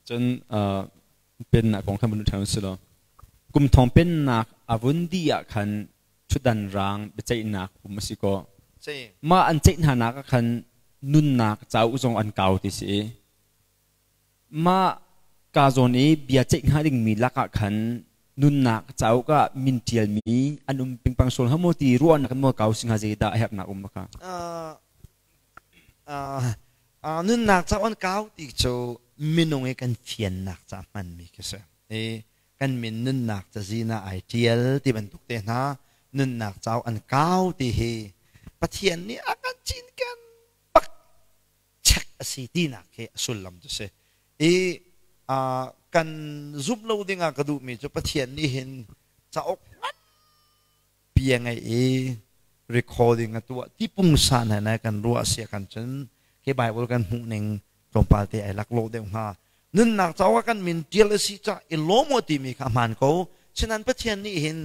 Cun pennak kong khan vun ṭhan usih law kum thong pennak a vun dih ah khan ṭhutdan raang biaceihnak um a si kaw mah an ceih hna nak ah khan nunnak cauk zong an kau ti si i mah ka zawn i bia ceih hnga dingmi lakah khan nunnak cauk ah min ṭialmi an um pingpang sual hnga maw ti ruahnak in maw kau si hnga zeidah a herhnak um kha? Nunnak cauk an kau ti cu minung i kan fiannak ca hmanmi khi si. I kan min nunnak cazin ah ai ṭial ti bantuk te hna nunnak cauk an kau ti hi Pathian nih a kan cinken bak check a si tinak khi a sullam cu si. I kan zumh lo dingah ka duhmi cu Pathian nih hin cauk nganpi a ngeih i recording a tuah ti pungsan he kan ruah si kan cun khi Bible kan hmuh ning tlawmpal te ai laklawh deuh hnga. Nunnak cauk ah kan min ṭial a si cah i lawm u timi kha hmaan ko. Sinan Pathian nih hin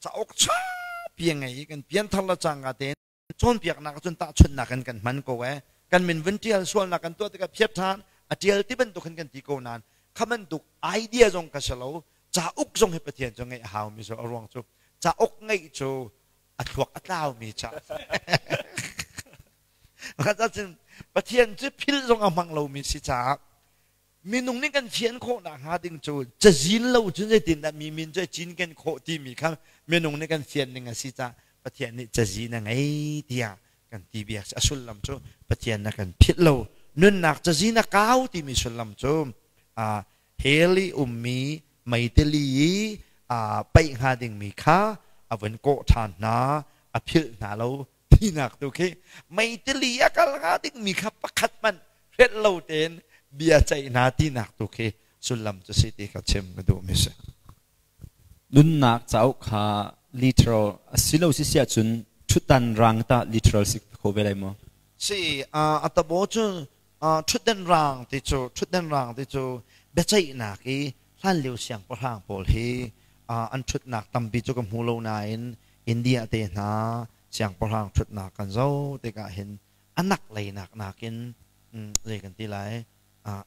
cauk ṭhapi a ngei i kan pianthar le cangka tein cawnpiaknak cun tahchunhnak in kan hman ko ee. Kan min vun ṭial sualnak kan tuah tikah phiat ṭhan a ṭial ti bantuk hin kan ti ko nain kha bantuk idea zong ka si lo. Cauk zong hi Pathian cu ngeih a haumi cu a ruang cu cauk ngeih cu a thluak a tlaumi ca. Cun Pathian cu philh zong a hmang lomi si caah minung nih kan fian khawhnak hnga ding cu cazin lo cun zeitindah mi min cu cinken khawh timi kha minung nih kan fian ning a si caah Pathian nih cazin a ngei tiah kan ti bia a sullam cu Pathian na kan philh lo nunnak cazin a kau timi sullam cu hell i ummi meitili i paih hnga dingmi kha a vun kawh ṭhan hna a philh hna lo tinak tu khi meitili a kal hnga dingmi kha pakhat hmanh hrelh lo tein bia ceih hna tinak tu khi sullam cu si ti kha chim ka duhmi si. Nunnak cauk kha literal a si lo si si ahcun ṭhutdan rang tah literal si kho ve lai maw? Si, a tabo cu ṭhutdan rang ti cu ṭhutdan rang ti cu biaceihnak i hlanlio siangpahrang pawl hi an ṭhutnak tampi cu ka hmu lo nain India te hna siangpahrang ṭhutnak kan zoh tikah hin a nak lei nak nakin zei kan ti lai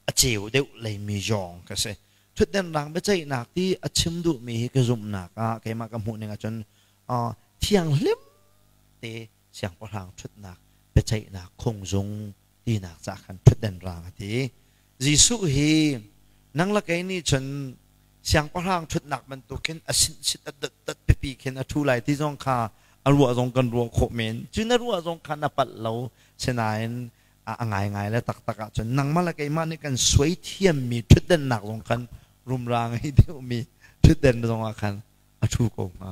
a ceu deuh leimi zawng ka si. Ṭhutdan rang biaceihnak ti a chim duhmi hi ka zumhnak ah keimah ka hmuh ning ahcun thianghlim te siangpahrang ṭhutnak biaceihnak khungzung tinak ca khan ṭhutdan rang a ti. Jesuh hi nang le kei nih cun siangpahrang ṭhutnak bantukin a sinsit a dotdot pipi khin a ṭhu lai ti zong kha a ruah zong kan ruah khawh men. Cu na ruah zong kha na palh lo. Sinain a ngaingai le taktak ahcun nangmah le keimah nih kan suai thiammi ṭhutdannak zong khan rumra ngei deuhmi ṭhutdan zong ah khan a ṭhu ko hnga.